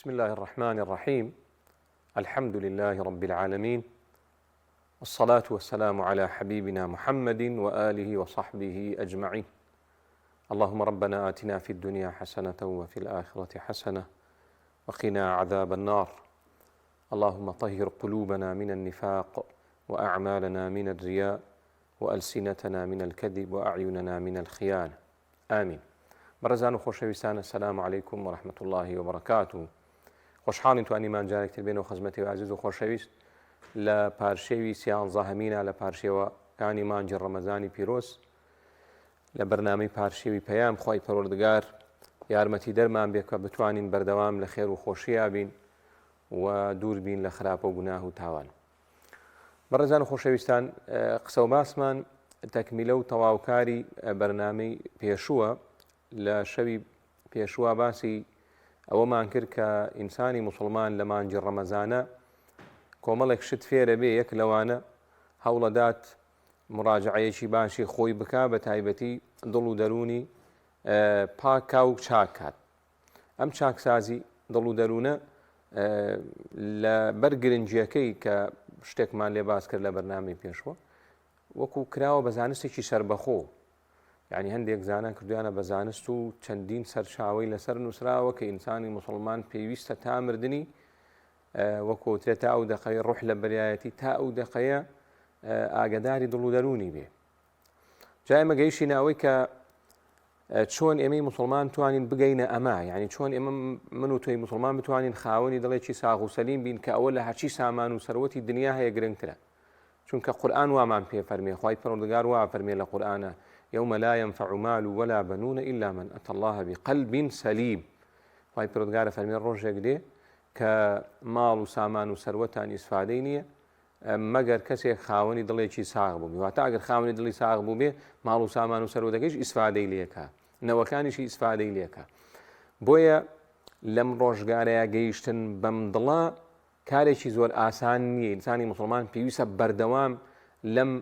بسم الله الرحمن الرحيم الحمد لله رب العالمين والصلاة والسلام على حبيبنا محمد وآله وصحبه أجمعين اللهم ربنا آتنا في الدنيا حسنة وفي الآخرة حسنة وقنا عذاب النار اللهم طهر قلوبنا من النفاق وأعمالنا من الرياء وألسنتنا من الكذب وأعيننا من الخيانة آمین بەڕێزان و خۆشەویستان السلام علیکم و رحمة اللە و بەرەکاته خۆشحاڵین توانیمان جارێک تر بێنەوە خزمەتی ئازیز و خۆشەویست لە پارشێوی سیانزەهەمینا لە پارشێوەکانی مانگی ڕەمەزانی پیرۆز لە بەرنامەی پارشێوی پەیام خوای پەروەردگار یارمەتی دەرمان بێ کە بتوانین بەردەوام لە خێر و خۆشییا بین و دوور بین لە خراپە و گوناه و تاوان بەڕێزان و خۆشەویستان قسە و باسمان تەکمیلە و تەواوکاری بەرنامەی پێشووە لە شەوی پێشووە باسی ئەوەمان کرد کە ئینسانی موسڵمان لە مانگی ڕەمەزانە کۆمەڵێک شت فێرە بێ یەک لەوانە هەوڵەدات مراجعەیەکی باشی خۆی بکا بە تایبەتی دڵ و دەروونی پاکا و چاکات ئەم چاکسازی دڵ و دەروونە لە بەر گرنگیەکەی کە شتێکمان لێ باس کرد لە بەرنامەی پێشوە وەکو کراوە بە زانستێکی سربەخۆ یعنی هەندێک زانە کردویانە بە زانست و چەندین سەرچاوی لەسەر نووسراوە کە ئینسانی مسلمان پێویستە تا مردنی وەکوترێت تا ئەو دەقەی ڕۆح لە بەریایەتی تا ئەو دەقەیە ئاگداری دڵ و دەروونی بێ جا ئێمە گەیشتینە ئەوەی کە چۆن ئێمەی مسلمان توانین بگەینە ئەمە یعنی چۆن ئێمە من و تۆی مسلمان بتوانین خاوەنی دڵێکی ساغ و سەلیم بین کە ئەوە لە هەرچی سامان و سەروەتی دنیا هەیە گرنگترە چونکە قورآن وامان پێ فەرمێ خوای پەروەردگار وا فەرمێ لە قورآە يوم لا ينفع مال ولا بنون إلا من أتى الله بقلب سليم خوای پەروەردگار فەرمێ ڕۆژێک دێ کە ماڵ و سامان و سەروەتان ئیسفادەی نییە مەگەر کەسێک خاوەنی دڵێکی ساغ بووبێ واتە ئەگەر خاوەنی دڵی ساغ بووبێ ماڵ و سامان و سەرودەکەیش ئیسفادەی لێکا نەوەکانیشی ئیسفادەی لێکا بۆیە لەم ڕۆژگارەیە گەیشتن بەم دڵە کارێکی زۆر ئاسان نییە ئینسانی مسلمان پێویستە بەردەوام لەم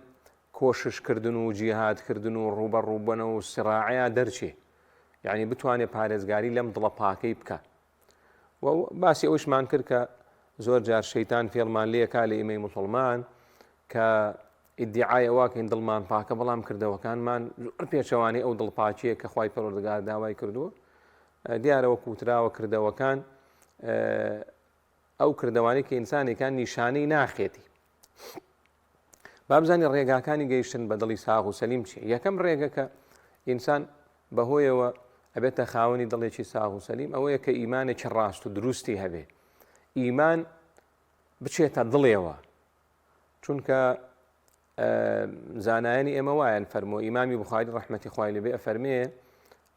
کۆششکردن و جیهادکردن و ڕوبەڕووبەنە و سراعەیە دەرچێ یعنی بتوانێت پارێزگاری لەم دڵە پاکەی بکە و باسی ئەوشمان کرد کە زۆر جار شەیتان فێڵمان لێکا لە ئێمەی موسڵمان کە ئیدعای ئەوەکەین دڵمان پاکە بەڵام کردەوەکانمان زۆر پێچەوانەی ئەو دڵپاکیە کە خوای پەروەردگار داوای کردووە دیارە وەکو وتراوە کردەوەکان ئەو کردەوانەی کە ئینسانێکان نیشانەی ناخێتی بابزانی ڕێگاکانی گەیشتن بە دڵی ساغ و سەلیم چیە یەکەم ڕێگە کە ئینسان بەهۆیەوە ئەبێتە خاوەنی دڵێکی ساغ و سەلیم ئەوەیە کە ئیمانێکی ڕاست و دروستی هەبێ ئیمان بچێتە دڵێەوە چونکە زانایانی ئێمە وایان فەرمووە ئیمامی بخاری ڕەحمەتی خوای لێبێ ئەفەرمێ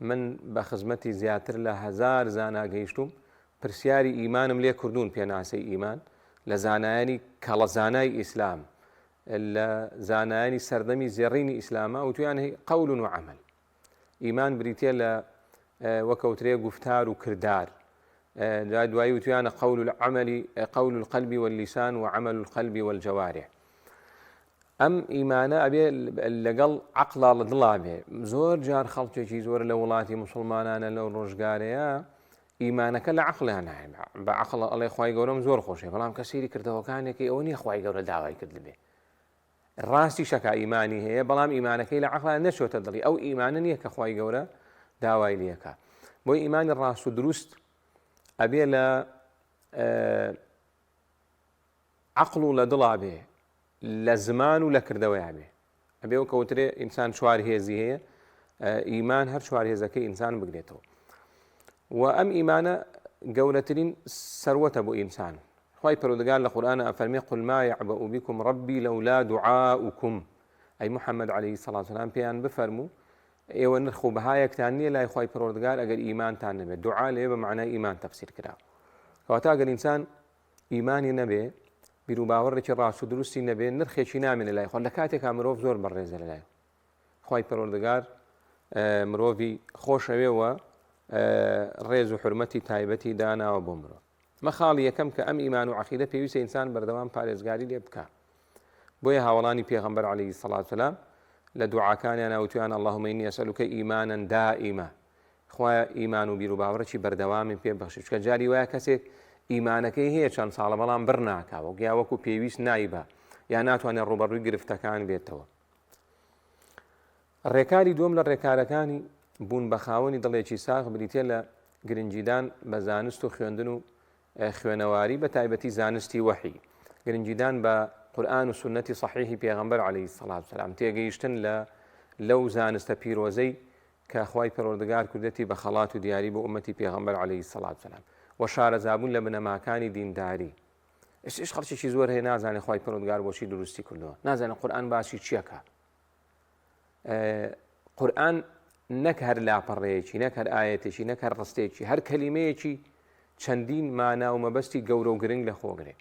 من بە خزمەتی زیاتر لە هەزار زانا گەیشتوم پرسیاری ئیمانم لێ کردوون پێناسەی ئیمان لە زانایانی کەڵەزانای ئیسلام لە زانایانی سەردەمی زێڕینی ئیسلامە وتویان قەول و عەمەل ئیمان بریتە لە وەکەوترێ گفتار و کردار دوایی وتویانە قول العمل قول القلب واللسان وعمل القلب والجوارح ئەم ئیمانە ئەبێ لەگەڵ عقلا لە دڵا بێ زۆر جار خەڵکێکی زۆر لە وڵاتی مسلمانانە لەو ڕۆژگارەیە ئیمانەکە لە عقلیان نایە بە عقل ئەڵێ خوای گەورەم زۆر خۆشێ بەڵام کە سەیری کردەوەکانێکی ئەوە نییە خوای گەورە داوای کردبێ ڕاستی شەکا ئیمانی هەیە بەڵام ئیمانەکەی لە عقلا نەچۆتە دڵی ئەو ئیمانە نییە کە خوای گەورە داوای لەکە بۆی ئیمانی ڕاست و دروست ئەبێ لە عقل و لە دڵا بێ لە زمان و لە کردەوەیا بێ ئەبێ وەک ئەوترێ ئینسان چوار هێزی هەیە ئیمان هەر چوار هێزەکەی ئینسان بگرێتەوە و ئەم ئیمانە گەورەترین سەروەتە بۆ ئینسان خوای پەروەردگار لە قورئان ئەفەرمێ قل ما يعبأ بكم ربي لولا دعاؤكم ئەی محمد عليه الصلاة والسلام پێیان بفەرموو ئێوە نرخ و بەهایەکتان نییە لای خوای پەروەردگار ئەگەر ئیمانتان نەبێت دوعا لێ بە معنای ئیمان تەفسیر کرا کەواتە ئەگەر ئینسان ئیمانی نەبێ، بیروباوەڕێکی ڕاست و دروستی نەبێ، نرخێکی نامێنێ لای خوا، لە کاتێکا مرۆڤ زۆر بەڕێزە لە لای خوای پەروەردگار مرۆڤی خۆشەوێ و ڕێز و حورمەتی تایبەتی داناوە بۆ مرۆڤ. مە خاڵی یەکەم کە ئەم ئیمان و عەقیدە پێویستە ئینسان بەردەوام پارێزگاری لێ بکا. بۆیە هاوەڵانی پێغەمبەر عەلەیهی سەڵات وسەلام لە دوعاکانیان وتویان اللهم إني أسألك إيمانا دائما. خوایە ئیمان و بیروباوەڕێکی بەردەوامی پێ بەخشی چونکە جاری وایە کەسێک ئیمانەکەی هەیە چەند ساڵە بەڵام بڕ ناکا وەک یا وەکو پێویست نایبا یا ناتوانێت ڕووبەڕووی گرفتەکان بێتەوە. ڕێکاری دووەم لە ڕێکارەکانی بوون بە خاوەنی دڵێکی ساغ بریتیە لە گرنگیدان بە زانست و خوێندن و خوێنەواری بە تایبەتی زانستی وەحی، گرنگیدان بە قورئان و سوننەتی سەحیحی پێغەمبەر عەلەیهی سەڵات وسەلام، تێگەیشتن لە لەو زانستە پیرۆزەی کە خوای پەروەردگار کردێتی بە خەڵات و دیاری بۆ ئومەتی پێغەمبەر عەلەیهی سەڵات وسەلام و شارەزابوون لە بنەماکانی دینداری. ئێستاش خەڵکێکی زۆر هەیە نازانێت خوای پەروەردگار بۆچی دروستی کردووە، نازانێت قورئان باسی چیەکە. قورئان نەک هەر لاپەڕەیەکی، نەک هەر ئایەتێکی، نەک هەر ڕستێکی، هەر کەلیمەیەکی چەندین مانا و مەبەستی گەورە و گرنگ لە خۆگرێ.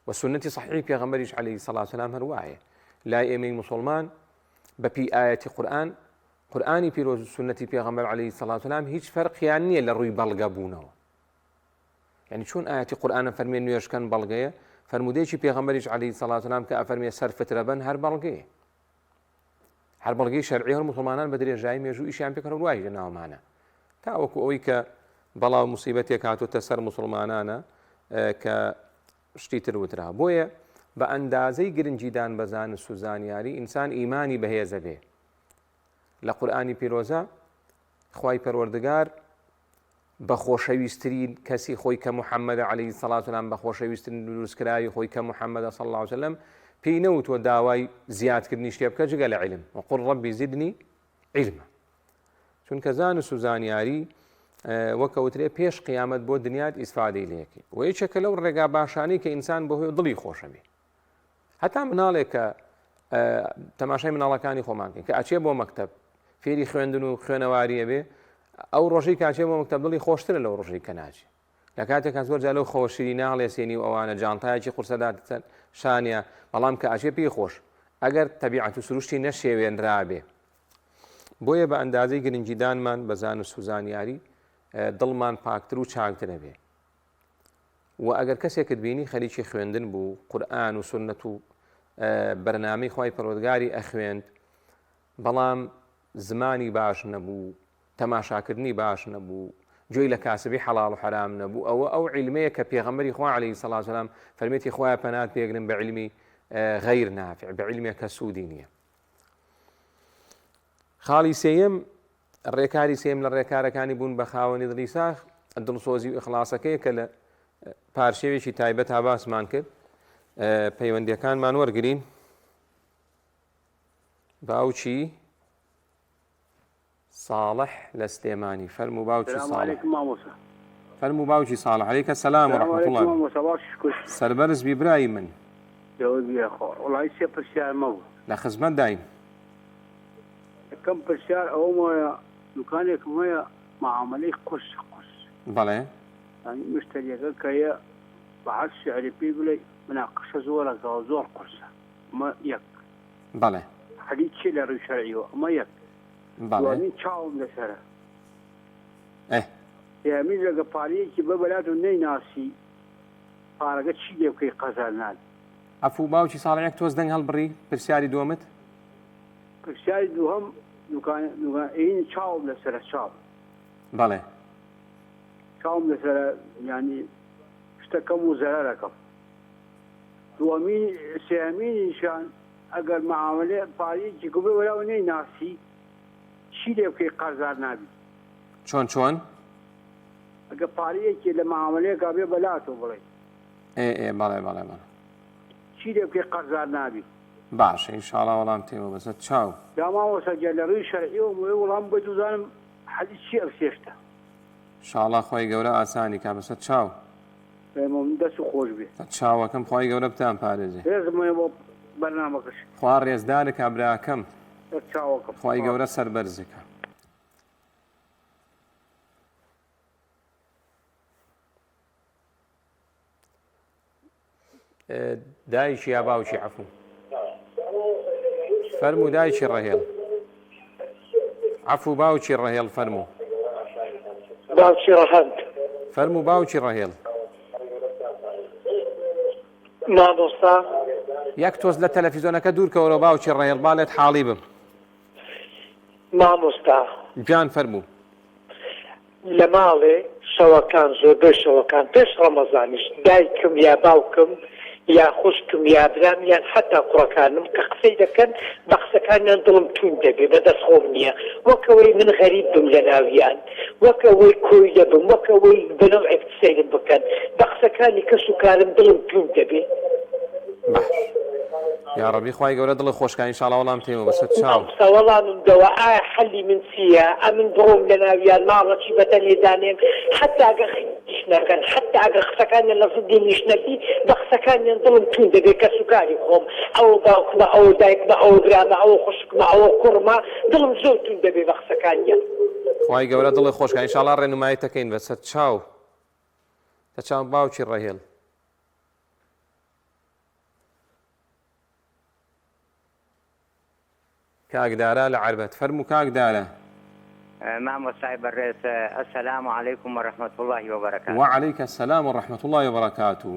و سوننەتی صحیحی پێغەمبەریش عەلەیهی سەڵات وسەلام هەر وایە. لای ئێمەی موسڵمان بە پێی ئایەتی قورئان، قورئانی پیرۆز و سوننەتی پێغەمبەر عەلەیهی سەڵات وسەلام هیچ فەرقیان نییە لە ڕووی بەڵگە بوونەوە. یعنی چۆن ئایەتی قورئان ئەفەرمێ نوێژکەن بەڵگەیە، فەرموودەیەکی پێغەمبەریش عەلەیهی سەڵات وسەلام کە ئەفەرمێ سەر فترە بەن هەر بەڵگەیە. هەر بەڵگەی شەرعی هەر موسڵمانان بە درێژایی مێژوو ئیشیان پێکردووە وایش لە ناومانە تاوەکو ئەوەی کە بەڵا و موسیبەتێک هاتۆتە سەر موسڵمانانە کە شتی تر وترا بۆیە بە ئەندازەی گرنگیدان بە زانست و زانیاری ئینسان ئیمانی بەهێزە بێ لە قورئانی پیرۆزە خوای پەروەردگار بە خۆشەویسترین کەسی خۆی کە محەممەدە عەلەیهی سەڵات وسلام بە خۆشەویسترین دروستکراوی خۆی کە محەممەدە صلی اللە علیه وسلم پێی نەوتووە داوای زیادکردنی شتێ بکە جگە لە عیلم وقل ربی زدنی علما چونکە زانست و زانیاری وەکەوترێ پێش قیامەت بۆ دنیات ئیسفادەی لەکەی و یەکێکە لەو ڕێگا باشانەی کە ئینسان بەهۆی دڵی خۆشەبێ هەتا مناڵێک کە تەماشای مناڵەکانی خۆمان بکەین کە ئەچێ بۆ مەکتەب فێری خوێندن و خوێنەواریە بێ ئەو ڕۆژەی کاچێ بۆ مەکتەب دڵی خۆشترە لەو ڕۆژەی کە ناچێ لە کاتێکا زۆر جا لەو خەوە شیرینە هەڵێسێنی و ئەوانە جانتایەکی قورسەدات شانە بەڵام کە ئەچێ پێی خۆش ئەگەر تەبیعەت و سروشتی نەشێوێنرابێ بۆیە بە ئەندازەی گرنگیدانمان بە زانست و زانیاری دڵمان پاکتر و چاکترە بێ وە ئەگەر کەسێکت بینی خەریکی خوێندن بوو قورئان و سوننەت و بەرنامەی خوای پەروەردگاری ئەخوێند بەڵام زمانی باش نەبوو تەماشاکردنی باش نەبوو گوێی لە کاسبی حەڵاڵ و حەرام نەبوو ئەوە ئەو عیلمەیە کە پێغەمبەری خوا عەلەیهی سەڵات وسەلام فەرمێتی خوایە پەنات پێگرم بە عیلمی غەیر نافع بە عیلمێک کە سوودی نییە خاڵی سێیەم ڕێکاری سێیەم لە ڕێکارەکانی بوون بە خاوەنی دڵی ساغ دڵسۆزی و ئیخڵاسەکەیە کە لە پارشێوێکی تایبەت تا باسمان کرد پەیوەندیەکانمان وەرگین باوکی ساڵح لە سلێمانی فەرموو باوکی ساڵح فەرموو باوکی ساڵح عەلەیکە سەلام و ڕەحمەت اللە سەربەرز بی برای من لە خزمەت داین یەکەم پرسیار ئەوەم وایە دوکانێکم هەیە معامەلەی قورسە قورس. بەڵێ. یانی مشتەریەکە کە یە بە هەر شعرێ پێی بڵێی مناقەشە زۆر ئەکا و زۆر قورسە ئەمە یەک. بەڵێ. حەلی چیە لە ڕووی شەرعیەوە ئەمە یەک. بەڵێ. دووەمین چاوم لەسەرە. ئێ. سێیەمین ئەگەر پارەیەکی بە بەلات و نەیناسی پارەکە چی لێ بکەی قەزا نابی. عەفوو باوکی ساڵح یەک تۆز دەنگ هەڵبڕی پرسیاری دووەمت؟ پرسیاری دووهەم دوکان دوکان ئین چاوم لەسەرە چاو. بەڵێ. چاوم لەسەرە یانی شتەکەم و زەرەرەکەم. دووەمین سێهەمینیشان ئەگەر معاملێ پارەیەکی کوبێ وەلاوە نەیناسی چی لێ بکەی قەرزار نابی. چۆن چۆن؟ ئەگە پارەیەکی لە معاملەیەکا بێ بەلاتۆ بڵێ. ئێ ئێ بەڵێ بەڵێ بەڵێ. چی لێ بکەی قەرزار نابی. باشە ئینشاڵا وەڵام تێوە بەسەر چاو. جا مامۆستا گیان لە ڕوی شەرعیەوە ئەمەوێ وەڵام بەیت بزانم حەلی چیە ئەم سێ شتە. شاڵا خوای گەورە ئاسانی کا بەسەر چاو. ئەی مەمنون دەست خۆش بێ. سەر چاوەکەم خوای گەورە بتان پارێزێ. ڕێزم هەیە بۆ بەرنامەکەش. خوا ڕێزدارت کا براکەم. سەر چاوەکەم. خوای گەورە سەربەرزت کا. دایکی یا باوکی عەفو فەرموو دایکی ڕەهێڵ عەفو باوکی ڕەهێڵ فەرموو باوکی ڕەهەند فەرموو باوکی ڕەهێڵ مامۆستا یەک تۆز لە تەلەفیزۆنەکە دوور کەوەرەوە باوکی ڕەهێڵ بالێت حاڵی بم مامۆستا گیان فەرموو. لە ماڵێ شەوەکان زۆربەی شەوەکان پێش ڕەمەزانیش دایکم یا باوکم یا خوشکم یا برام یان حەتا کوڕەکانم کە قسەی دەکەن بە قسەکانیان دڵم توند دەبێ بە دەست خۆم نیە وەک ئەوەی من غەریب بم لە ناویان وەک ئەوەی کۆیلە بم وەک ئەوەی بە نەوعێک سەیرم بکەن بە قسەکانی کەس و کارم دڵم توند دەبێ. باش یاڕەبی خوای گەورە دڵت خۆش کا انشاءاللە وەڵام تێمە بەسەر چاو. مامۆستا وەڵامم دەوە ئایا حەلی من چیە ئەمن بڕۆم لەناویان ماڵەکی بەتەنێ دانێم حەتا گەر خیانەتیش نەکەن حەتا ئەگەر قسەکانیان لە زدی منیش نەبی بە قسەکانیان دڵم توند دەبێ کەسوکاری خۆم ئەوە باوکمە ئەوە دایکمە ئەوە برامە ئەوە خوشکمە ئەوە کوڕمە دڵم زۆر توند دەبێ بە قسەکانیان. خوای گەورە دڵت خۆش کا ان شاءاللە ڕێنماییت دەکەین بەسەر چاو تەچاو باوکی ڕەهێڵ. کاک دارا لە عەربەت فەرموو کاک دارا. مامۆستای بەڕێز السلام علیکم و رحمە اللە و بەرەکاته. وعلیک السلام و رحمە اللە و بەرەکاته.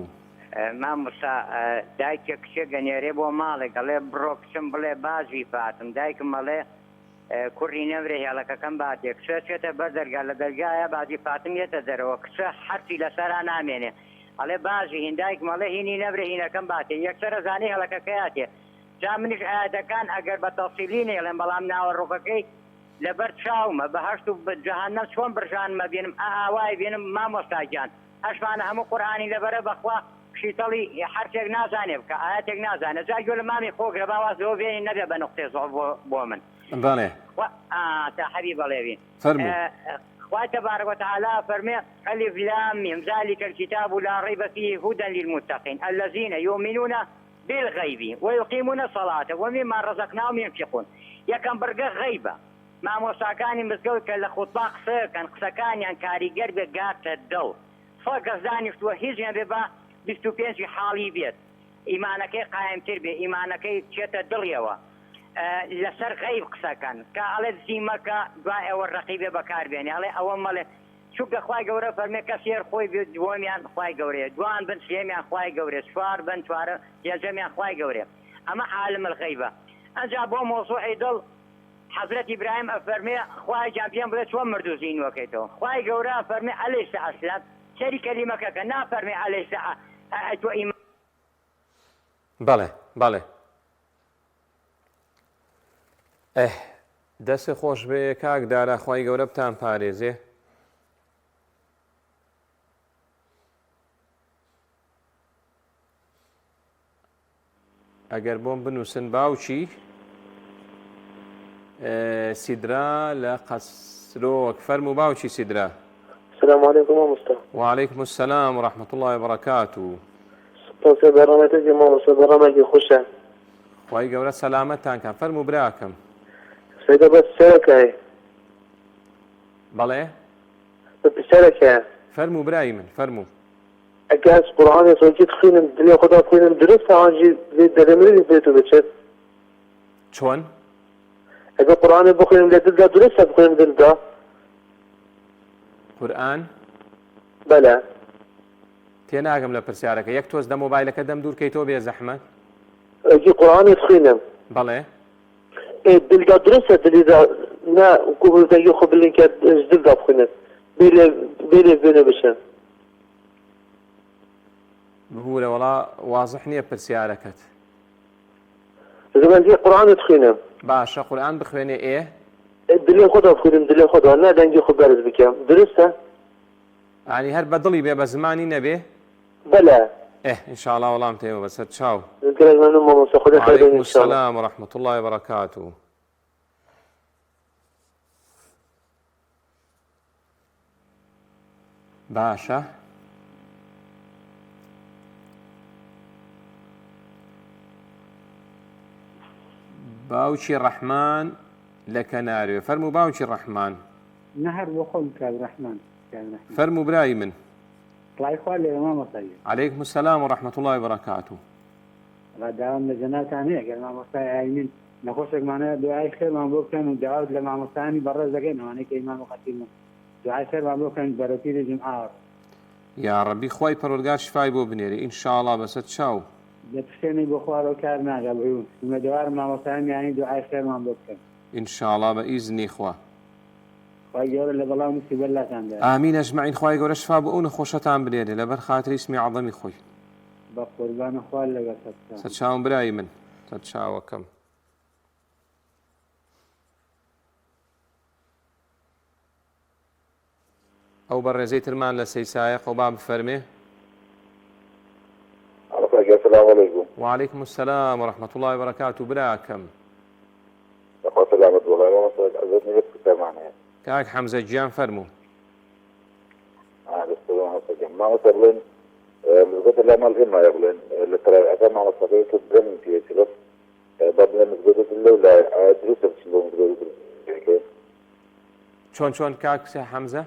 مامۆستا دایکێک کچێک ئەنێرێ بۆ ماڵێک ئەڵێ بڕۆ کچم بڵێ باجی فاتم دایکم ئەڵێ کوڕی نەمرێ هێڵەکەکەم باتێ کچە چێتە بەر دەرگا لە دەرگایە باجی فاتم یەتە دەرەوە کچە حەرفی لەسەرا نامێنێ ئەڵێ باجی هین دایکم ئەڵێ هینی نەمرێ هینەکەم باتێ یەکسەر ئەزانێ هێڵەکەکەیاتێ جا منیش ئایەتەکان ئەگەر بە تەفسیلی نەیڵێم بەڵام ناوەڕۆکەکەی لەبەر چاومە بەهەشت و جەهەنەم چۆن برژانمە بینم ئا ئاوای بینم مامۆستا گیان ئەشمانە هەموو قورئانی لەبەرە بەخوا شیتەڵی حەرفێک نازانێ بکا ئایەتێک نازانێ جا گوێ لە مامی خۆ گرە با واز لەوە بێنی نەبێ بە نوقتەی زوعف بۆ بۆ من بەڵێ. خوا ئا تا حەبی بەڵێ بی فەرموو. خوای تبارک و تعالی ئەفەرمێ، الف لام میم ذلک الکتاب لا ریب فیه هدی للمتقین الذین یؤمنون بالغیب ویقیمون الصلاة ومما رزقناهم ینفقون یەکەم بڕگە غەیبە مامۆستاکانی مزگەوت کە لە خوتبا قسەکەن قسەکانیان کاریگەر بێت گاتە دڵ سە کەس دانیشتووە هیچ نەبێ با 25 ی حاڵی بێت ئیمانەکەی قایمتر بێ ئیمانەکەی بچێتە دڵیەوە لەسەر غەیب قسەکەن کە ئەڵێ دزی مەکە دوای ئەوە ڕەقیبێ بەکار بێنێ ئەڵێ ئەوە مەڵێ چونکە خوای گەورە فەرمێ کەس هێر خۆی بێ دووەمیان خوای گەورەیە دوان بن سێمیان خوای گەورەیە چوار بن چوارە پێنجەمیان خوای گەورەیە ئەمە عالم الغیبە ئەنجا بۆ مەوزوعی دڵ حەزرەتی ئیبراهیم ئەفەرمێ خوایە گیان پێم بڵێ چۆن مردوو زینوەکەیتەوە خوای گەورە ئەفەرمێ ئەلیس ئەسلەم سەیری کەلیمەکە کە نافەرمێ ئەلیس ئە تۆ ئیمان بەڵێ بەڵێ ئه دەست خۆش بێ کاک دارا خوای گەورە بتان پارێزێ. ئەگەر بۆم بنووسن باوکی سیدرا لە قەسرۆک فەرموو باوکی سیدرا. سلام علیکم مامۆستا. وعلیکم السلام ورحمة الله وبرکاته. سپاس بەرنامەتەکی مامۆستا بەرنامەکی خوشە. خوای گەورە سەلامەتتان کا فەرموو براکەم. سەیدا بەس پرسیارێک هەیە. بەڵێ؟ بە پرسیارێک هەیە. فەرموو برای من فەرموو. ئەگە ئەز قورئانێ سۆجی بخوینم دلێ خۆدا بخوینم دروستە ئانژی لێ دەرێ بێت و بچێت؟ چۆن؟ ئەگە قورئانێ بخوینم لە دلدا دروستە بخوینم دلدا؟ قورئان؟ بەلێ. تێناگەم لە پرسیارەکە یەک تۆز لە مۆبایلەکە دەم دوور کەیتەوە بێ زەحمەت. ئەگی قورئانێ بخوینم. بەڵێ. ئێ دلدا دروستە دلیدا نا کو دەنگی خۆ بلین کە دلدا بخوینم بێ لێ بێ لێ بێنە بچن. ببورە وەڵا وازح نییە پرسیارەکەت. زمەزی قورئانت خوینم. باشە قورئان بخوێنێ ئێ. دلێ خۆدا بخوینم دلێ خۆدا نا دەنگی خۆ بەرز بکەم دروستە؟ یانی هەر بە دڵی بێ بە زمانی نەبێ؟ بەلێ. ئێه ان شاء اللە وەڵام تێمە بەسەر چاو. گەلەک مەمنون مامۆستا خودا خێر وعلیکم بێنێ ان شاء اللە. السلام ورحمة اللە وبرکاته. باشە باوکی ڕەحمان لە کەناروێ فەرموو باوکی ڕەحمان. نە هەر بۆ خۆم کاک ڕەحمان. فەرموو برای من. سڵاوی خوا لێبێ مامۆستا گیان. علیکم السلام و رحمە اللە و بەرەکاتو. وەڵا داوام لە جەنابتان هەیە گەر مامۆستای ئاینین نەخۆشێکمان هەیە دوعای خێرمان بۆ بکەن و داوات لە مامۆستایانی بەڕێز دەکەین ئەوانەی کە ئیمام و خەتیبن دوعای خێرمان بۆ بکەن بەرەو پیری جومعە. یاڕەبی خوای پەروەردگار شفای بۆ بنێرێ ان شاءاللە بەسەر چاو. لە پشتێنەی بۆ خوارەوە کار ناکا بۆی ئومێدەوارم مامۆستایانی ئاینی دوعای خێرمان بۆ بکەن. ان شاءاللە بە ئیزنی خوا. خوای گەورە لە بەڵا و موسیبەت لاتان دات. آمین اجمعین خوای گەورە شفا بۆ ئەو نەخۆشەتان بنێرێ لەبەر خاتری اسمی عەزەمی خۆی. بەقوربان خوا لەگەڵ سەرچاوم. سەرچاوم برای من سەرچاوەکەم. ئەو بەڕێزەی ترمان لە سەیسایەقەوە با بفەرمێ. مامۆستا گیان سلام علیکم. وعلیکم السلام ورحمة اللە وبرکاته براکەم. بەخوا سەلامەت وەڵای مامۆستا عزەت نەبێت پرسیارمان هەیە. کاک حەمزە گیان فەرموو. ئا دەست خۆش مامۆستا گیان مامۆستا بڵێن مزگەوتە لای ماڵ ئێمەیە بڵێن لە تەراویحەکە مامۆستاکە وتت درەنگم پێیەتی بەس با بڵێن مزگەوتێک لەو لایە ئایا دروستە بچین بۆ مزگەوتی تر؟ چۆن چۆن کاک حەمزە؟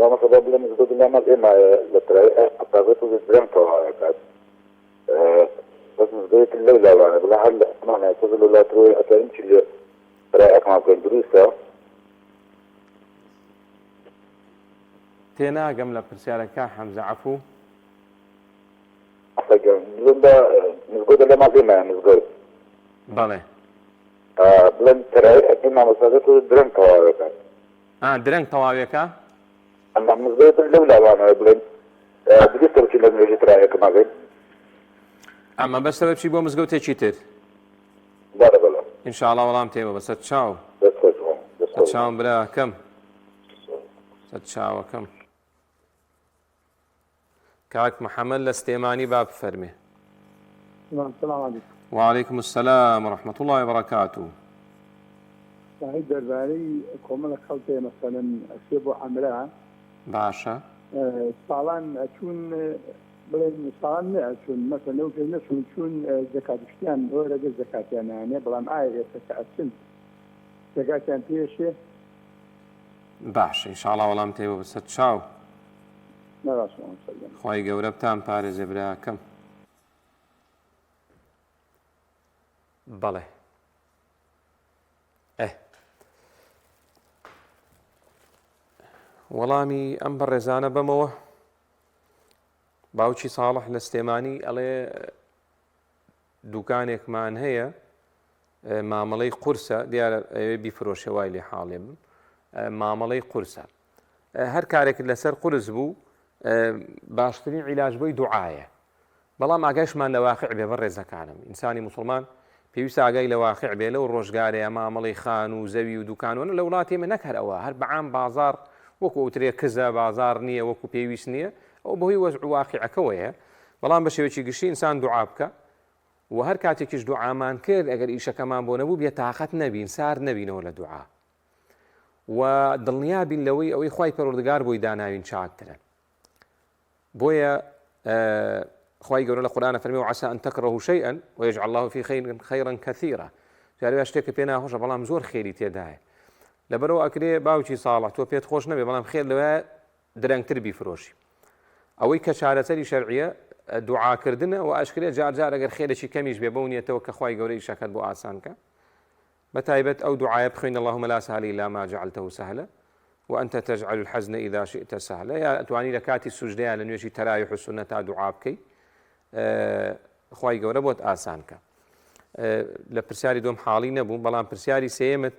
مامۆستا با بڵێم مزگەوت لای ماڵ ئێمە لە تەراویح قەتابەت و درەنگ تەواو ئەکات بەس مزگەوت لەو لاوانە بڵێ هەر لە ئەمانە تۆزە لەو لاترەوەی ئەتوانین چی لێ تەراویحەکەمان بکەین دروستە؟ تێناگەم لە پرسیارە کاک حەمزە عەفوو. بڵێم بە مزگەوت لە ماڵ ئێمە مزگەوت. بەڵێ. بڵێن تەراویح ئەکەی مامۆستاکە تۆ درەنگ تەواوەکات. ئا درەنگ تەواوێکا؟ ئەما مزگەوت لەو لاوانەوە بڵێن دروستە بچین لە نوێژی تەراویحەکەمان بکەین؟ ئا مەبەستە بچی بۆ مزگەوتێکی تر؟ بەڵێ بەڵێ. ان شاء اللە وەڵام تێوە بەسەر چاو. دەست خۆش دەست خۆش. چاوم براکەم. سەر چاوەکەم. کاک محمد لە سلێمانی با بفەرمێ. سلام علیکم. وعلیکم السلام ورحمة اللە وبرکاته. شاهید دەربارەی کۆمەڵێک خەڵک هەیە مەسەلەن ئەچێ بۆ عەمرە. باشە. ساڵان ئەچوون بڵێن ساڵان نە ئەچوون مەسەلەن لەو پێش نەچوون چوون زەکات شتیان وەرەگرت زەکاتیان نانێ بەڵام ئایا ئێستا کە ئەچن زەکاتیان پێشێ؟ باشە ان شاء اللە وەڵام تێوە بەسەر چاو. خوای گەورە بتان پارێزێ براکەم. بەڵێ ئه وەڵامی ئەم بەڕێزانە بەمەوە باوکی ساڵح لە سلێمانی ئەڵێ دوکانێکمان هەیە مامەڵەی قورسە دیارە ئەوێ بیفرۆشێ وای لێ حاڵێ بم مامەڵەی قورسە هەر کارێکت لەسەر قورس بوو باشترین عیلاج بۆی دوعایە بەڵام ئاگایشمان لە واقع بێ بەڕێزەکانم ئینسانی موسڵمان پێویستە ئاگای لە واقع بێ لەو ڕۆژگارەیە مامەڵەی خان و زەوی و دوکانوەنە لە وڵاتی ئێمە نەک هەر ئەوە هەر بەعام بازاڕ وەکو ئەوترێ کزە بازاڕ نییە وەکو پێویست نییە ئەو بەهۆی وەزع و واقعەکەوەیە بەڵام بە شێوەیەکی گشتی ئینسان دوعا بکە و هەر کاتێکیش دوعامان کرد ئەگەر ئیشەکەمان بۆ نەبوو بێ تاقەت نەبین سارد نەبینەوە لە دوعا و دڵنیا بین لەوەی ئەوەی خوای پەروەردگار بۆی داناوین چاکترە بۆیە خوای گەورە لە قورئانە فەرمی وعسى أن تكرهوا شيئا ويجعل الله فيه خيرا خيرا كثيرا جارێ وا شتێکە پێ ناخۆشە بەڵام زۆر خێری تێدایە لەبەرەوە ئەکرێ باوکی ساڵح تۆ پێت خۆش نەبێ بەڵام خێر لەوە درەنگتر بیفرۆشی ئەوەی کە چارەسەری شەرعیە دوعاکردنە و ئەشکرێ جار جار ئەگەر خێرێکی کەمیش بێ بەو نیەتەوە کە خوای گەورە ئیشەکەت بۆ ئاسان کە بە تایبەت ئەو دوعایە بخوێن اللهم لا سهل الا ما جعلته سهلا وانت تجعل الحزن اذا شئت سهلا یا ئەتوانی لە کاتی سوجدەیا لە نوێژی تەراویح و سوننەتا دوعا بکەی خوای گەورە بۆت ئاسان کە لە پرسیاری دوم حاڵی نەبووم بەڵام پرسیاری سێیەمت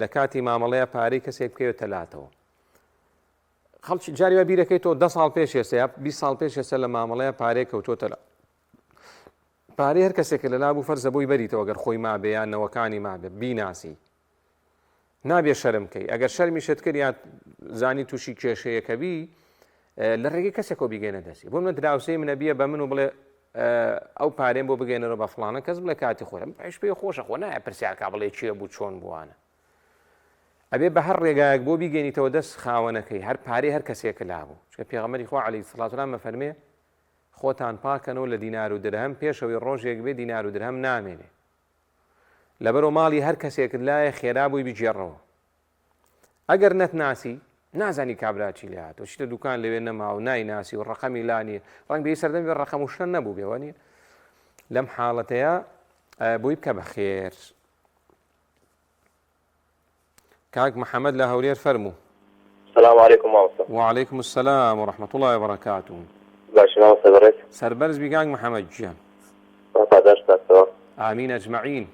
لە کاتی مامەڵەیە پارەی کەسێک بکەوێتە لاتەوە خەڵکی جاری وا بیرەکەی تۆ ده ساڵ پێش ئێستا یا 20 ساڵ پێش ئێستا لە مامەڵەیە پارەیە کەوتۆتە لە پارەی هەر کەسێکە لەلا بوو فەرزە بۆی بەریتەوە گەر خۆی مابێ یان نەوەکانی مابێ بیناسی نابێ شەرم کەی ئەگەر شەرمیشت کرد یا زانی تووشی کێشەیەکە بی لە ڕێگەی کەسێکەوە بیگەینە دەستی بۆ منە دراوسێی منە بیە بە من و بڵێ ئەو پارێم بۆ بگەێنەرەوە بە فلانە کەس بڵێ کاتی خۆرم پێش پێ خۆشە خۆ نایە پرسیارکە بڵێ کێ بوو چۆن بووانە ئەبێ بە هەر ڕێگایەک بۆ بیگەێنیتەوە دەست خاوەنەکەی هەر پارەی هەر کەسێکە لابوو چکە پێغەمبەری خوا عەلەیهی سڵات وسلام مەفەرمێ خۆتان پاکەنەوە لە دینار و درهەم پێش ئەوەی ڕۆژێک بێ دینار و درهەم نامێنێ لەبەرەوە ماڵی هەر کەسێکت لایە خێرا بووی بگێڕەوە ئەگەر نەتناسی نازانی کابرا چی لێ هاتووە چیتە دوکان لەوێ نەما و نایناسی و ڕقەمی لا نییە ڕەنگ بێ سەردەم بێ ڕقەم و شتە نەبوو بێ وانییە لەم حاڵەتەیە بۆی بکە بە خێر کاک محمد لە هەولێر فەرموو. سلام علیکم مامۆستا. وعلیکم السلام ورحمة اللە وبرکاته. باشی مامۆستا بەڕێز. سەربەرز بی کاک محمد گیان. خوا پاداشت باتەوە. آمین اجمعین.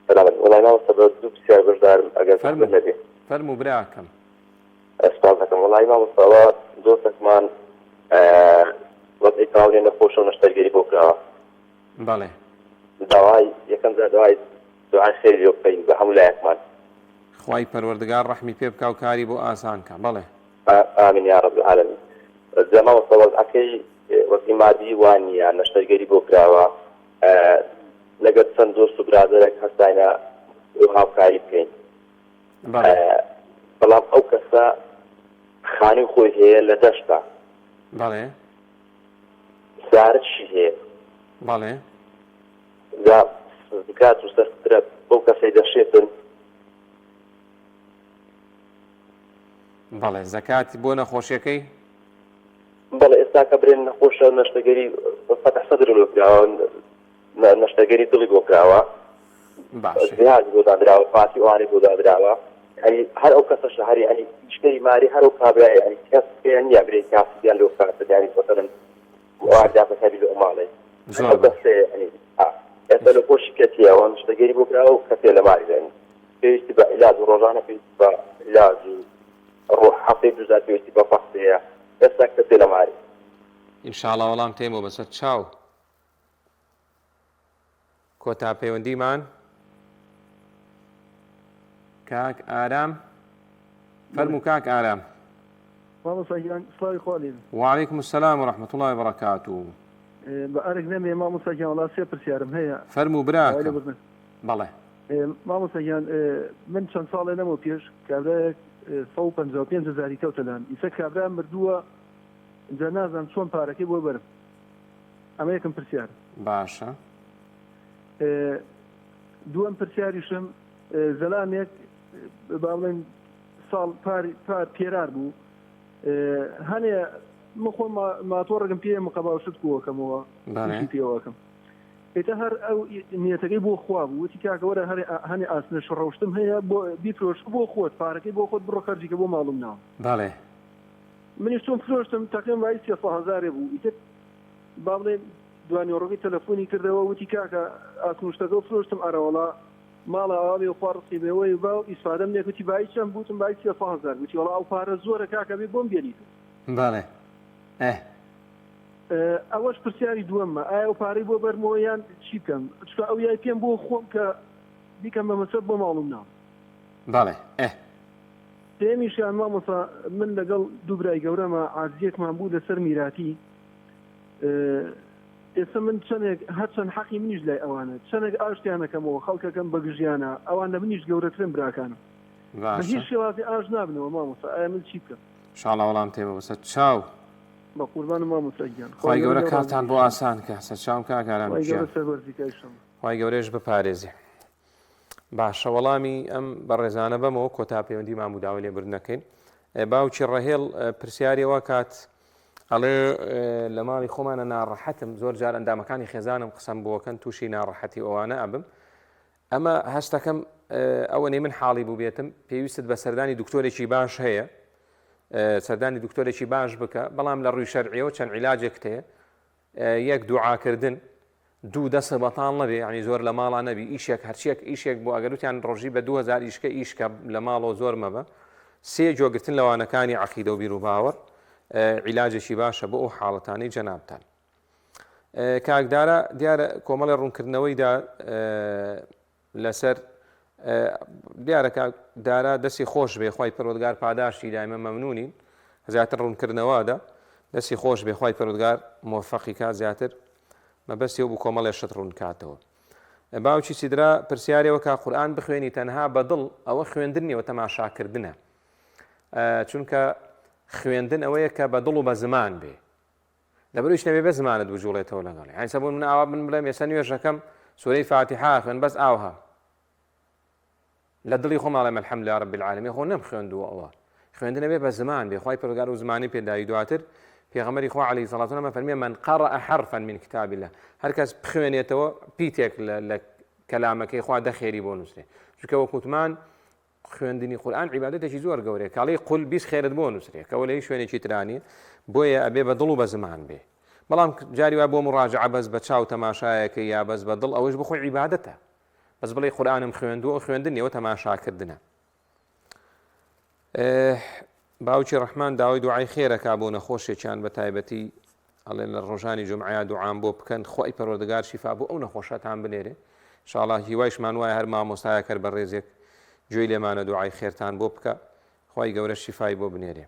سلامت وەڵای مامۆستا بە دوو پرسیار بەشدارم ئەگەر زەحمەت فەرموو. نەبێ. فەرموو براکەم. سپاس دەکەم وەڵایی مامۆستا ئەوە دۆستەکمان وەزعی تەواو نیە نەخۆشە و نەشتەرگەری بۆ کراوە. بەڵێ. داوای یەکەم جار داوای دوعای خێری لۆ بکەین بە هەموو لایەکمان. خوای پەروەردگار ڕەحمی پێ بکا و کاری بۆ ئاسان کا بەڵێ. آمین یا رب العالمین. جا مامۆستا وەزعەکەی وەزعی مادی وا نییە نەشتەرگەری بۆ کراوە لەگەر چەند دۆست و برادەرێک هەستاینە بۆ هاوکاری بکەین بەڵام ئەو کەسە خانووی خۆی هەیە لە دەشتە بەڵێ سارشی هەیە بەڵێ جا زکات و سەرترە بەو کەسەی دەشێتن بەڵێ زەکات بۆ نەخۆشیەکەی؟ بەڵێ ئێستا کە برێن نەخۆشە نەشتەگەری فەتح سەدر لۆ کراوە نەشتەگەری دڵی بۆ کراوە باشە جهاز بۆ دانراوە پاتی ئەوانەی بۆ دانراوە یعنی هەر ئەو کەسەش هەر یعنی شتەری ماری هەر ئەو کابرا یعنی کەس پێیان نییە برێ کاسبیان لۆ کات یعنی مەسەلەن ئەوان دابەکاری لۆ ماڵێ زۆر ئەو باش کەسێ یعنی ئێستا لە خۆشی کەتیەوە نەشتەگەری بۆ کراوە و کەسێ لە ماری یعنی پێویستی بە عیلاج و ڕۆژانە پێویستی بە عیلاج و ڕۆ هەفتەی دووجار پێویستی بە فەحس هەیە ئێستا کەسێ لە ماری. ان شاء اللە وەڵام تێمەوە بەسەر چاو. کۆتا پەیوەندیمان کاک ئارام فەرموو کاک ئارام. مامۆستا گیان سڵاوی خوا لێ بێ. وعلیکم السلام ورحمة اللە وبرکاته. بە ئەرک نەمێ مامۆستا گیان وەڵا سێ پرسیارم هەیە. فەرموو داوای براکەم لێبوردن. بەڵێ. مامۆستا گیان من چەند ساڵێ لەمەو پێش کابرایەک 155 هەزاری کەوتە لام ئیسە کابرا مردووە جا نازانم چۆن پارەکەی بۆ بەرم ئەمە یەکەم پرسیارم. باشە. دووەم پرسیاریشم زەلامێک با بڵێن ساڵ پار پار پێرار بوو هەنێ من خۆم ماتۆڕێکم پێ مقەبا شت کۆکەمەوە بەڵێ. پێوەکەم ئیتر هەر ئەو نیەتەکەی بۆ خوا بوو وتی کاکە وەرە هەر هەنێ ئاسنە شڕەوشتم هەیە بۆ بیفرۆش بۆ خۆت پارەکەی بۆ خۆت بڕۆ خەرجی کە بۆ ماڵ و مناڵ. بەڵێ. منیش چۆن فرۆشتم تەقریبا بایی 300 هەزارێ بوو ئیتر با بڵێین دوانیوەڕۆکەی تەلەفۆنی کردەوە وتی کاکە ئاسن و شتەکەو فرۆشتم ئەرەوەڵا ماڵە ئاوا بێ خوا ڕزقی بێ وەی با و ئیسفادەم لێ وتی بایی چەند بوو وتم بایی 300 هەزار وتی وەڵا ئەو پارە زۆرە کاکە بێ بۆم بێنیت. بەڵێ ئه. ئەوەش پرسیاری دووەممە ئایا ئەو پارەی بۆ بەرمەوە یان چی بکەم چونکە ئەو یای پێم بۆ خۆم کە بیکەم بە مەسرەف بۆ ماڵ و مناڵ. بەڵێ ئه. سێیەمیشیان مامۆستا من لەگەڵ دوو برای گەورەمە عاجزیەکمان بوو لەسەر میراتی ئێستا من چەندێک هەرچەند حەقی منیش لای ئەوانە چەندێک ئاشتیانەکەمەوە خەڵکەکەم بەگژیانە ئەوان لە منیش گەورەترن براکانم بە هیچ باشە. شێوازی ئاش نابنەوە مامۆستا ئایا من چی بکەم؟ شاڵا وەڵام تێمە بەسەر چاو. بەقوربانم مامۆستا گیان خوای خوای گەورە گەورە لێ کارتان ڕازی بۆ بێ ئاسان کا سەرچاوم کاک ئارام خوای گیان گەورە سەربەرزی کا ئیشەڵا. خوای گەورەش بپارێزێ. باشە وەڵامی ئەم بەڕێزانە بەمەوە کۆتا پەیوەندی مام و داوای لێبوردنەکەین باوکی ڕەهێڵ پرسیاری وا کات ئەڵێ لە ماڵی خۆمانە ناڕەحەتم زۆر جار ئەندامەکانی خێزانم قسەم بۆکەن تووشی ناڕەحەتی ئەوانە ئەبم ئەمە هەستەکەم ئەوەنەی من حاڵی بووبێتم پێویستت بە سەردانی دکتۆرێکی باش هەیە سەردانی دکتۆرێکی باش بکە بەڵام لە ڕووی شەرعیەوە چەند عیلاجێکت هەیە یەک دوعاکردن دوو دەست بەتاڵ نەبێ ینی زۆر لە ماڵا نەبی ئیشێک هەرچیەک ئیشێک بۆ ئەگەر وتیان ڕۆژی بە 2000 ئیشکە ئیشکە لە ماڵەوە زۆر مەبە سێ گوێگرتن لەوانەکانی عقیدە و بیر و باوەڕ عیلاجێکی باشە بۆ ئەو حاڵەتانەی جەنابتان کاک دارا دیارە کۆمەڵی ڕوونکردنەوەی دا لەسەر دیارە کاک دارا دەستی خۆش بێ خی پەرۆدگار پاداشتی دایمە مەمنونین زیاتر ڕوونکردنەوەدا دەستی خۆش بێ خی پەرۆدگار مۆفەقی کا زیاتر مەبەستی بوو کۆمەڵێ شت ڕوونکاتەوە باوکی سیدرا پرسیارەوە کا قورآن بخوێنی تەنها بەدڵ ئەوە خوێندن نیەوە تەماشاکردنە چونکە خوێندن ئەوەیە کە بە دڵ و بە زمان بێ لەبەرئەویش نەبێ بەس زمانت بجوڵێتەوە لەگەڵی یانی سە بۆ نمونە ئاوا من بڵێم ئێستا نوێژەکەم سورەی فاتیحە ئەخوێن بەس ئاوها لە دڵی خۆم ئەڵێم الحمد لله رب العالمین خۆ نەم خوێندووە ئەوە خوێندنە بێ بە زمان بێ خوای پەروەردگار و زمانی پێداوی دواتر پێغەمبەری خوا علیه الصلاة والسلام فەرمی من قرأ حرفا من کتاب الله هەر کەس بخوێنێتەوە پیتێک لە کەلامەکەی خوا دەخێری بۆ نووسێ چونکە وەکوتمان خوێندنی قورئان عیبادەتێکی زۆر گەورەیە کاڵی قول 20 خێرت بۆ نووسرێ کەەوە لە هیچ شوێنێکی ترانی بۆیە ئەبێ بە دڵ و بە زمان بێ بەڵام جاری وا بۆ مڕاجعە بەس بە چاو تەماشایەکە یا بەس بە دڵ ئەوەش بخۆی عیبادەتە بەس بڵێ قورئانم خوێندووە ئەو خوێندن نیەوە تەماشاکردنە. باوکی ڕەحمان داوای دوعای خێرەکا بۆ نەخۆشێکیان بە تایبەتی ئەڵێ لە ڕۆژانی جومعەیا دوعام بۆ بکەن خوای پەروەردگار شیفا بۆ ئەو نەخۆشەتان بنێرێ ئینشاڵا هیوایشمان وایە هەر مامۆستایەک هەر بەڕێزێک گوێی لێمانە دوعای خێرتان بۆ بکە خوای گەورە شیفای بۆ بنێرێ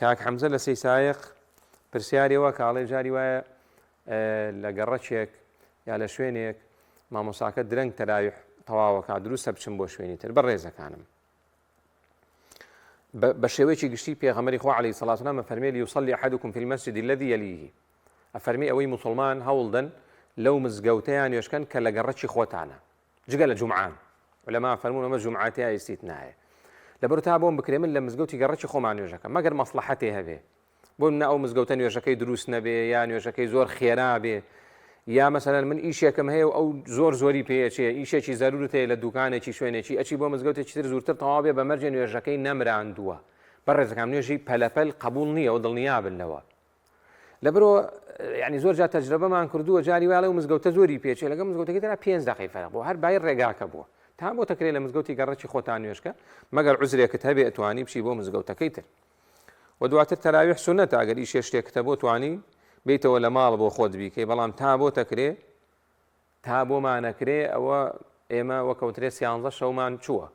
کاک حەمزە لە سەیسایق پرسیارێەوە کاڵێ جاری وایە لە گەڕەکێک یا لە شوێنێک مامۆساکە درەنگ تەراویح تەواوەکە دروستە بچم بۆ شوێنی تر بە ڕێزەکانم بە شێوەیەکی گشتی پێغەمبەری خوا عەلەیهی سەڵات وسلام ئەفەرمێ لیصلی احدکم فی المسجد الذی یلیه ئەفەرمی ئەوەی موسڵمان هەوڵدەن لەو مزگەوتەیان نوێژکەن کە لە گەڕەکی خۆتانە جگە لە جومعان علەما فەرموون ئەمە جومعە تیا ئیستیتنایە لەبەر تا بۆم بکرێ من لە مزگەوتی گەڕەکی خۆمان نوێژەکەم مەگەر مەسڵەحەتێ هەبێ بۆ نمونە ئەو مزگەوتە نوێژەکەی دروست نەبێ یا نوێژەکەی زۆر خێرا بێ یا مەسەلەن من ئیشێکم هەیە و ئەو زۆر زۆری پێیەچێ ئیشێکی زەرورت هەیە لە دوکانێکی شوێنێکی ئەچی بۆ مزگەوتێکی تر زووتر تەواو بێ بە مەرجێ نوێژەکەی نەمراندووە بەڕێزەکان نوێژی پەلەپەل قبول نییە و دڵنیابن لەوە لەبرۆ ینی زۆر جار تەجربەمان کردووە جاری وایە و مزگەوتە زۆری پێچێ لەگە مزگەوتەکەی ترا پێنج دقەی فەرق بوو هەر بای ڕێگاکە بووە تا بۆ تەکرێ لە مزگەوتی گەڕەکی خۆتان نوێژکە مەگەر عوزرێکت هەبێ ئەتوانی بچی بۆ مزگەوتەکەی تر وە دواتر تەراویح سوننەتە ئەگەر ئیشێ شتێکتە بۆ توانی بێیتەوە لە ماڵ بۆ خۆت بیکەی بەڵام تا بۆ تەکرێ تا بۆمانەکرێ ئەوە ئێمە وەکەوترێ سیانزە شەومان چووە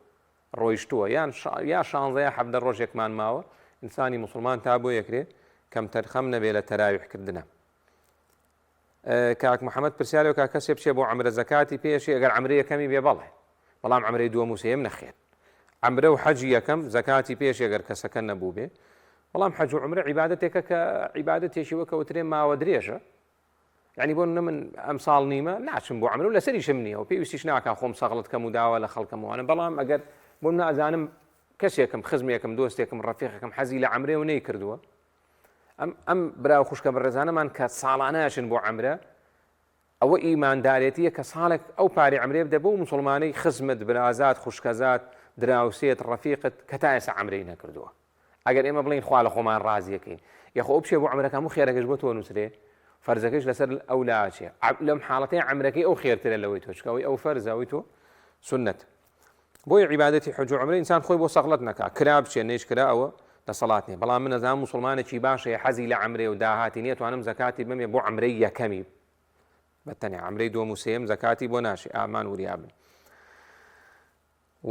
ڕۆیشتووە یان یا شانزە یا حەڤدە ڕۆژێکمان ماوە ئینسانی موسڵمان تا بۆ یەکرێ کەمتەرخەم نەبێ لە تەراویح کردنە کاک محەممەد پرسیارێک کا کەسێ بچێ بۆ عەمرە زەکاتی پێشی ئەگەر عەمرە یەکەمی بێ بەڵێ بەڵام عەمرەی دووەم و سێیەم نەخێر عەمرە و حەجی یەکەم زەکاتی پێشی ئەگەر کەسەکە نەبوو بێ بەڵام حەج و عەمرە عیبادەتێکە کە عیبادەتێکی وەکەوترێ ماوە درێژە یعنی بۆ من ئەم ساڵ نیمە ناچم بۆ عەمرە و لەسەریشم نییە و پێویستیش ناکا خۆم سەغڵت کەم و داوا لە خەڵکەمەوانە بەڵام ئەگەر بۆ نازانم کەسێکم خزمێکم دۆستێکم ڕەفیقێکم حەزی لە عەمرێ و نەیکردووە ئەم ئەم برا و خوشکە بەڕێزانەمان کە ساڵانە ئەچن بۆ عەمرە ئەوە ئیماندارێتیە کە ساڵێک ئەو پارەی عەمرێ بدە بەو موسڵمانەی خزمت برازات خوشکەزات دراوسێت ڕەفیقت کە تا ئێستا عەمرەی نەکردووە ئەگەر ئێمە بڵێین خوا لە خۆمان ڕازیەکەین یاخۆ ئەو بچێ بۆ عەمرەکە هەموو خێرەکەش بۆ تۆ نووسرێ فەرزەکەش لەسەر ئەو لاچێ لەم حاڵەتەی عەمرەکەی ئەو خێرترە لەوەی تۆ چکە ئەوەی ئەو فەرزە ئەوەی تۆ سنت بۆیە عیبادەتی حەج و عومرە ئینسان خۆی بۆ سەغڵەت نەکا کرا بچێ نەیش کرا ئەوە دەسەڵات نیە بەڵام من ئەزانم موسڵمانێکی باش هەیە حەزی لە عەمرەیە و داهاتی نیە توانم زەکاتی بەمێ بۆ عەمرەی یەکەمی بە تەنێ عەمرەی دووەم و سێیەم زەکاتی بۆ ناشێ ئامان وریابن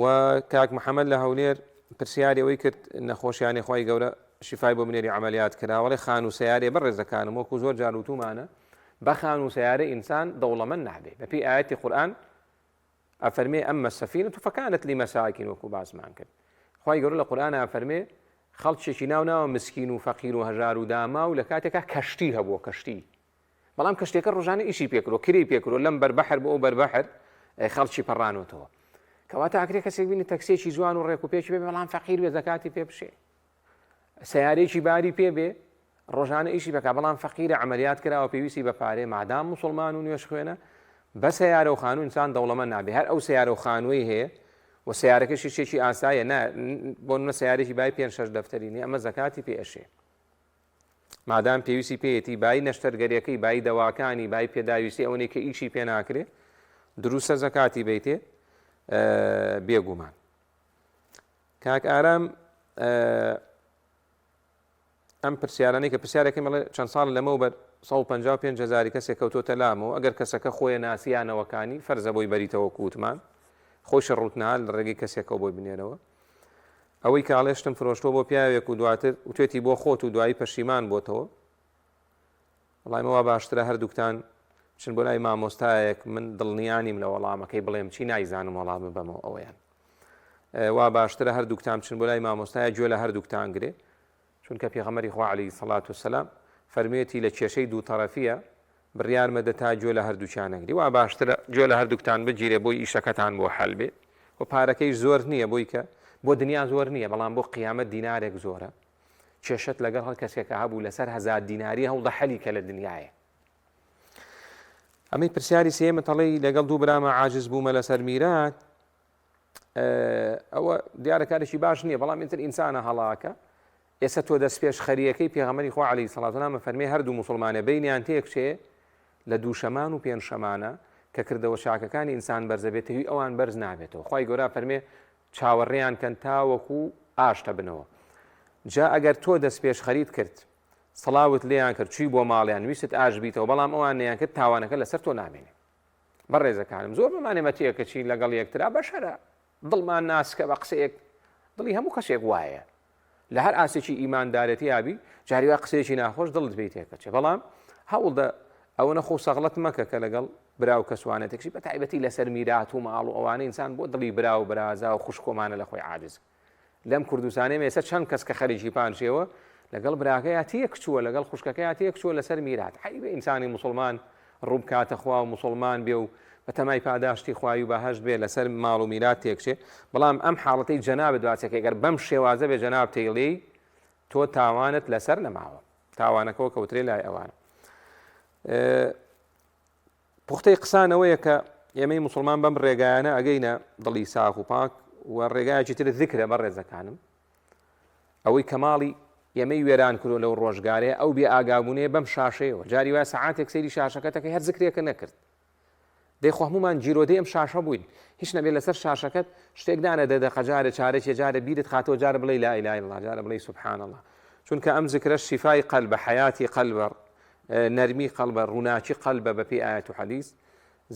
و کاک محەممەد لە هەولێر پرسیاری ئەوەی کرد نەخۆشیانی خی گەورە شیفای بۆ بنێری عملیات کراوەڵێ خان و سیارێ بەڕێزەکانم وەکو زۆر جار وتومانە بە خان و سیارە ئینسان دەوڵەمەند نابێ بەپێی ئاەتی قورئان ئەفەرمێ اما السفینە فکانت لمساکین وەکو باسمان کرد خوای گەورە لە قورئانا ئەفەرمێ خەڵکێکی ناو ناوە مسکین و فەقیر و هەژار و داماو لە کاتێکا کەشتی هەبووە کەشتی بەڵام کەشتێکە ڕۆژانە ئیشی پێکرۆ کرێی پێکرۆ لەم بەربەحر بۆ ئەو بەربەحر خەڵکی پەڕانۆتەوە کەواتە ئەکرێ کەسێک بینی تەکسێکی جوان و ڕێک و پێکی بێ بەڵام فەقیر بێ زەکاتی پێ بشێ سەیارەیەکی باری پێ بێ ڕۆژانە ئیشی بکا بەڵام فەقیرە عەمەلیات کراوە پێویستی بە پارەیە مادام موسڵمان و نوێژ خوێنە بە سەیارە و خانوو ئینسان دەوڵەمەند نابێ هەر ئەو سەیارە و خانووەی هەیە و سەیارەکەشی شتێکی ئاسایە نا بۆ نمونە سەیارێکی بای پێنج شەش دەفتەری نیە ئەمە زەکاتی پێ ئەشێ مادام پێویستی پێیەتی بای نەشتەرگەریەکەی بای دەواکانی بای پێداویستی ئەوەی کە ئیشی پێ ناکرێ دروستە زەکاتی بیتێ بێگومان کاک ئارام ئەم پرسیارانەی کە پرسیارەکەی مەڵێ چەند ساڵ لەمەوبەر 155 هزاری کەسێک کەوتۆتە لامەوە ئەگەر کەسەکە خۆیە ناسیانەوەکانی فەرزە بۆی بەریتەوە کووتمان خۆشە ڕوتنا لە ڕێگەی کەسێکەوە بۆی بنێرەوە ئەوەی کاڵێشتم فرۆشتۆ بۆ پیاوێک و دواتر وتێتی بۆ خۆت و دوایی پەشیمان بۆتەوە وەڵای مە وا باشترە هەردووکتان بچن بۆ لای مامۆستایەک من دڵنیانیم لە وەڵامەکەی بڵێم چی نایزانم وەڵام ببەمەوە ئەوەیان وا باشترە هەردووکتان بچن بۆ لای مامۆستایە گوێ لە هەردووکتان گرێ چونکە پێغەمبەری خوا عەلەیهی سەڵات وسەلام فەرموویەتی لە کێشەی دوو تەرەفیە بڕیار مەدە تا گوێ لە هەردووکیان نەگری وا باشترە گوێ لە هەردووکتان بگیرێ بۆی ئیشەکەتان بۆ حەل بێ و پارەکەیش زۆر نییە بۆی کە بۆ دنیا زۆر نییە بەڵام بۆ قیامەت دینارێک زۆرە کێشەت لەگەڵ هەر کەسێکا هەبوو لەسەر هەزار دیناری هەوڵدە حەلی کە لە دنیایە. ئەمەی پرسیاری سێیەمت ئەڵێی لەگەڵ دوو برامە عاجز بوومە لەسەر میرات ئەوە دیارە کارێکی باش نییە بەڵام ئینتر ئینسانە هەڵاکە ئێستا تۆ دەست پێش خەریەکەی پێغەمبەری خوا عەلەیهی سەڵات وسلام فەرمی هەردوو موسڵمانە بینیان تێکچێ لە دووشەمان و پێنجشەمانە کە کردەوە چاکەکانی ئینسان بەرزە بێتە هی ئەوان بەرز نابێتەوە خوای گەورە فەرمێ چاوەڕێیان کەن تاوەکو ئاشتە بنەوە. جا ئەگەر تۆ دەستپێشخەریت کرد، سڵاوت لێیان کرد، چووی بۆ ماڵیان، ویستت ئاشت بیتەوە، بەڵام ئەوان نەیانکرد، تاوانەکە لەسەر تۆ نامێنێ. بەڕێزەکانم زۆر بەمانێ مەتێکەچین لەگەڵ یەکترا، بەشەرە، دڵمان ناسکە بە قسەیەک، دڵی هەموو کەسێک وایە. لە هەر ئاستێکی ئیماندارێتیا بی، جاری وا قسەیەکی ناخۆش دڵت پێی تێکەچێ، بەڵام هەوڵدە ئەوەنە خۆ سەغڵەت مەکە کە لەگەڵ برا و کەسوانە تێکچی، بە تایبەتی لەسەر میرات و ماڵ و ئەوانە ئینسان بۆ دڵی برا و برازا و خوشکۆمانە لە خۆی عاجز. لەم کوردستانەی ئێستا چەند کەس کە خەریکی پانچێوە لەگەڵ براکەیا تێکچووە لەگەڵ خوشکەکەیا تێکچووە لەسەر میرات عەیبە ئینسانی موسڵمان ڕووبکاتە خوا و موسڵمان بێ و بەتەمای پاداشتی خوای و بەهەشت بێ لەسەر ماڵ و میرات تێکچێ بەڵام ئەم حاڵەتەی جەنابت باسەکەی گەر بەم شێوازە بێ جەناب تێڵێی تۆ تاوانت لەسەر نەماوە تاوانەکەەوە کەوترێ لای ئەوان پوختەی قسان ئەوەیە کە ئێمەی موسڵمان بەم ڕێگایانە ئەگەینە دڵی ساغ و پاک و ڕێگایەکی تر زیکرە بەڕێزەکانم ئەوەی کەماڵی ئێمەی وێران کرۆ لەو ڕۆژگارەیە ئەو بێ ئاگابوونەیە بەم شاشەیەوە جاری وایە سەعاتێک سەیری شاشەکەتەکەی هەر زکرێکە نەکرد دەی خۆ هەمومان گیرۆدەی ئەم شاشە بووین هیچ نەبێ لەسەر شاشەکەت شتێک دانە دە دەقە جارێ چارەکێ جارێ بیرت خاتەوە جارە بڵێ لا اله الا الله جارە بڵێ سبحان الله چونکە ئەم زکرە شیفای قەلبە حیاتی قەلبە نەرمی قەڵبە، ڕووناکی قەلبە بە پێی ئایەت و حەدیس،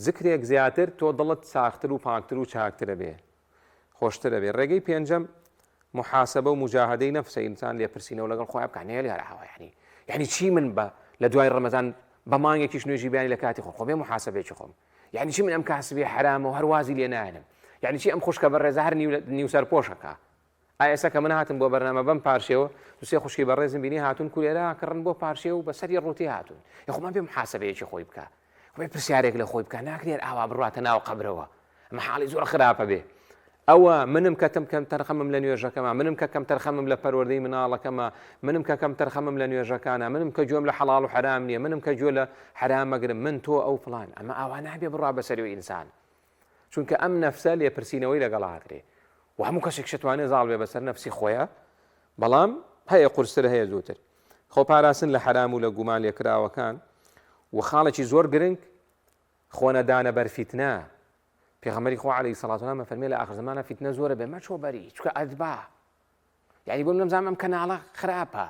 زکرێک زیاتر تۆ دڵت ساختر و پاکتر و چاکتر ئەبێ، خۆشتر ئەبێ. ڕێگەی پێنجەم موحاسەبە و موجاهەدەی نەفسە، ئینسان لێپرسینەوە لەگەڵ خۆیا بکا، نەیەڵێ هەر ئاوا یانی یانی چی من بە لە دوای ڕەمەزان بە مانگێکیش نوێژی بەیانی لە کاتی خۆم خۆ بێ موحاسەبەیەکی خۆم یانی چی من ئەم کاسبی حەرامە و هەر وازی لێ نایەنم یانی چی ئەم خوشکە بەڕێزە هەر نیو سەرپۆشەکە ئا ئێستا کە من هاتم بۆ بەرنامە بەم پارشێوە دوسێ خوشکی بەڕێزم بینی هاتوون کولێرە کڕن بۆ پارشێو بە سەری ڕووتی هاتوون یخۆمان پێ محاسبەیەکی خۆی بکە خۆی پرسیارێک لە خۆی بکە ناکرێت ئاوا بڕاتە ناو قەبرەوە ئەمە حاڵی زۆر خراپە بێ ئەوە منم کە تم کەم تەرخەمم لە نوێژەکەما منم کە کەم تەرخەمم لە پەروەردەی مناڵەکەمە منم کە کەم تەرخەمم لە نوێژەکانە منم کە گوێم لە حەڵاڵ و حەرام نییە منم کە گوێ لە حەرام مەگرم من تۆ ئەو فلان ئەمە ئاوا نابێ بڕوا بەسەری و ئینسان چونکە ئەم نەفسە لێپرسینەوەی لەگەڵا ئەکرێ و هەموو کەسێک شتوانێ زاڵ بێ بەسەر نەفسی خۆیە بەڵام هەیە قورستر هەیە زووتر خۆ پاراستن لە حەرام و لە گومان لێکراوەکان و خاڵێکی زۆر گرنگ خۆنەدانە بەر فیتنە پێغەمبەری خوا عەلەیهی سەڵات وسلام فەرمی لە ئاخر زەمانە فیتنە زۆرە بێ مەچۆ بەری چونکە ئەتبا یعنی بۆم نەمزانم ئەم کەناڵە خراپە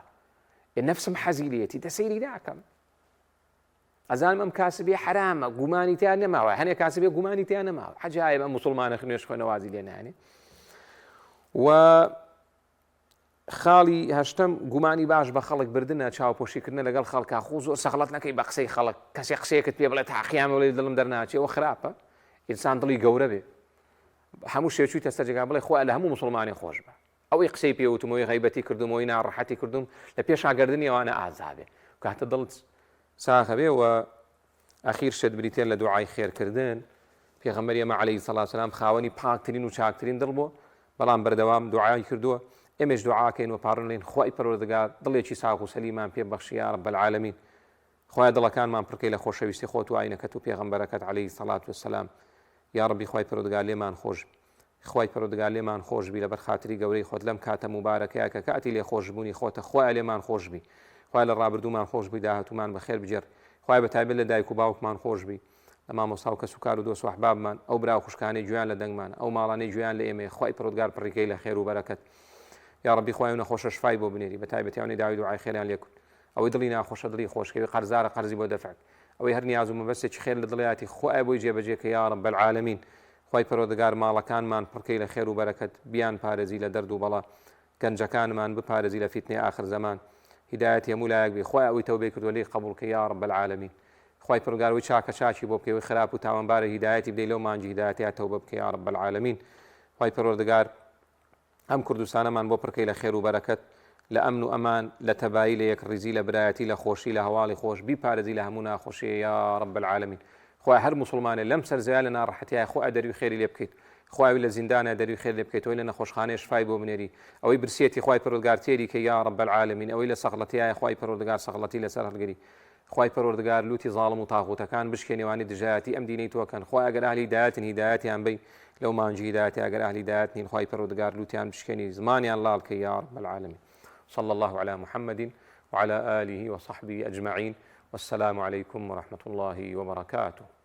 نەفسم حەزی لێتی دەسەیری ناکەم ئەزانم ئەم کاسبیە حەرامە گومانی تیا نەماوە هەنێ کاسبیە گومانی تیا نەماوە عەجایب ئەم موسڵمانە نوێژ خوێنە وازی لێ نانێ و خاڵی هەشتم گومانی باش بە خەڵک بردنە چاوپۆشیکردنە لەگەڵ خەڵکا خۆ زۆر سەغڵەت نەکەی بە قسەی خەڵک کەسێ قسەیەکت پێ بڵێ تاقیان بڵێ دڵم دەرناچێ ئەوە خراپە ئینسان دڵی گەورە بێ هەموو شێ چوویتە سەر جێگا بڵێ خۆ لە هەموو مسلمانێ خۆش بە ئەوەی قسەی پێ وتم ئەوەی غەیبەتی کردوم ئەوەی ناڕەحەتی کردوم لە پێشا گەردنی ئەوانە ئازا بێ کاتە دڵت ساغ بێ و ئەخیر شت بریتە لە دوعای خێرکردن پێغەمبەری ئێمە عەلەیهی سەڵات سەلام خاوەنی پاکترین و چاکترین دڵ بوو بەڵام بەردەوام دوعای کردووە ئێمەش دوعاکەین و پاڕن لێن خوای پەروەردگار دڵێکی ساغ و سەلیمان پێ بەخشی یا رب العالمین خوایە دڵەکانمان پڕکەی لە خۆشەویستی خۆت و ئاینەکەت و پێغەمبەرەکەت عەلەیهی سەڵات وسەلام یاڕەبی خوای پەروەردگار لێمان خۆش خوای پەروەردگار لێمان خۆش بی لەبەر خاتری گەورەی خۆت لەم کاتە موبارەکەیە کە کاتی لێ خۆشبوونی خۆتە خوایە لێمان خۆش بی خوایە لە ڕابردوومان خۆش بی داهاتوومان بەخێر بگێڕ خوایە بە تایبەت لە دایک و باوکمان خۆش بی لە مامۆستا و کەسوکار و دۆست و ئەحبابمان ئەو برا و خوشکانەی گوێیان لە دەنگمان ئەو ماڵانەی گوێیان لە ئێمەیە خوای پەروەردگار پڕیکەی لە خێر و بەرەکەت یاڕەبی خوایە و نەخۆشە شفای بۆ بنێری بە تایبەتی ئەوانەی داوای دوعای خێریان لێ کرد ئەوەی دڵی ناخۆشە دڵی خۆش کەوی قەرزارە قەرزی بۆ دەفع ئەوەی هەر نیاز و مەبەستێکی خێر لە دڵیاتی خوایە بۆی جێبەجێ کە یا رب العالمین خوای پەروەردگار ماڵەکانمان پڕکەی لە خێر و بەرەکەت بیان پارێزی لە دەرد و بەڵا گەنجەکانمان بپارێزی لە فیتنەی ئاخر زەمان هیدایەتی هەموو لایەک بی خوایە ئەوەی تەوبەی کردووە لێی قبوڵ کە یا رب العالمین خوای پەروەردگار ئەوەی چاکە چاکی بۆ بکەی ئەوەی خراپ و تاوانبارە هیدایەتی بدەی لەو مانگی هیدایەتیا تەوبە بکە یا رب العالمین خوای پەروەردگار ئەم کوردستانەمان بۆ پڕکەی لە خێر و بەرەکەت، لە ئەمن و ئەمان، لە تەبایی، لە یەکڕیزی، لە برایەتی، لە خۆشی، لە هەواڵی خۆش، بیپارێزی لە هەموو ناخۆشیێ یا رب العالمین. خوایە هەر موسڵمانێ لەم سەر زەویا لە ناڕەحەتیایە خوایە دەروی خێری لێ بکەیت، خوایە ئەوی لە زیندانە دەروی خێر لێ بکەیت، ئەوەی لە نەخۆشخانەیە شفای بۆ بنێری، ئەوەی برسیەتی خوای پەروەردگار تێری کەی یا رب العالمین، ئەوەی لە سەغڵەتیایە خوای پەروەردگار سەغڵەتی لەسەر هەڵگری. خوای پەروەردگار لوتی زاڵم و تاغوتەکان بشکێنێ وانەی دژایەتی ئەم دینەی تۆ کەن خوایە گەر ئەهلی هیدایەتن هیدایەتیان بەی لەو مانگی هیدایەتە ئەگەر ئەهلی هیدایەت نین خوای پەروەردگار لوتیان بشکێنی زمانیان لاڵ کەی یا رب العالمین صلی الله علی محمد وعلى آله وصحبه أجمعين والسلام عليكم ورحمة الله وبركاته.